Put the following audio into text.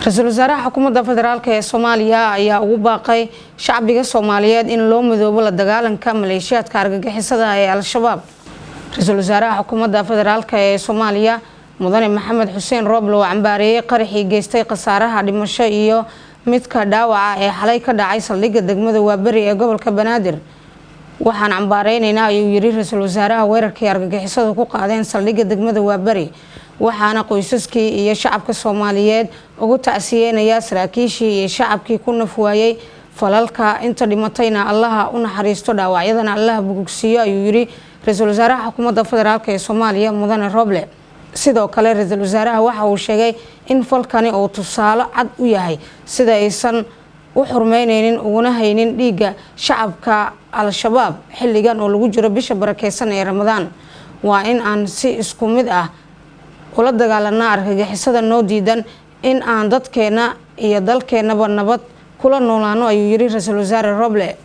Ra-iisul wasaaraha xukuumadda federaalk ee Soomaaliya ayaa ugu baaqay shacbiga Soomaaliyeed in loo midoobo la dagaalanka maleeshiyaadka argagixisada ee Al-Shabaab. Ra-iisul wasaaraha xukuumadda federaalk ee Soomaaliya, Mudane Maxamed Xuseen Rooble, oo cambaareeyey qaraxii geystay khasaaraha dhimasho iyo midka dhaawaca ee xalay ka dhacay saldhigga degmada Waaberi ee gobolka Banaadir. "Waxaan cambaareynayna," ayuu yiri ra-iisul wasaaraha, "weerarkii argagixisadu ku qaadeen saldhigga degmada Waaberi, waxaana qoysaskii iyo shacabka Soomaaliyeed ugu tacsiyeynayaa saraakiishii iyo shacabkii ku naf waayey falalka. Inta dhimatayna Allaha u naxariisto, dhaawacyadana Allaha bogsiiyo," ayuu yiri ra-iisul wasaaraha xukuumadda federaalk ee Soomaaliya, Mudane Roble. Sidoo kale, ra-iisul wasaaraha waxa uu sheegay in falkani uu tusaale cad u yahay sida aysan u xurmeyneynin uguna haynin dhiigga shacabka Al-Shabaab xilligan oo lagu jiro bisha barakeysan ee Ramadaan. "Waa in aan si isku mid ah ula dagaalanaa argagixisada noo diidan in aan dadkeena iyo dalkeenaba nabad kula noolaano," ayuu yiri ra-iisul wasaare Roble.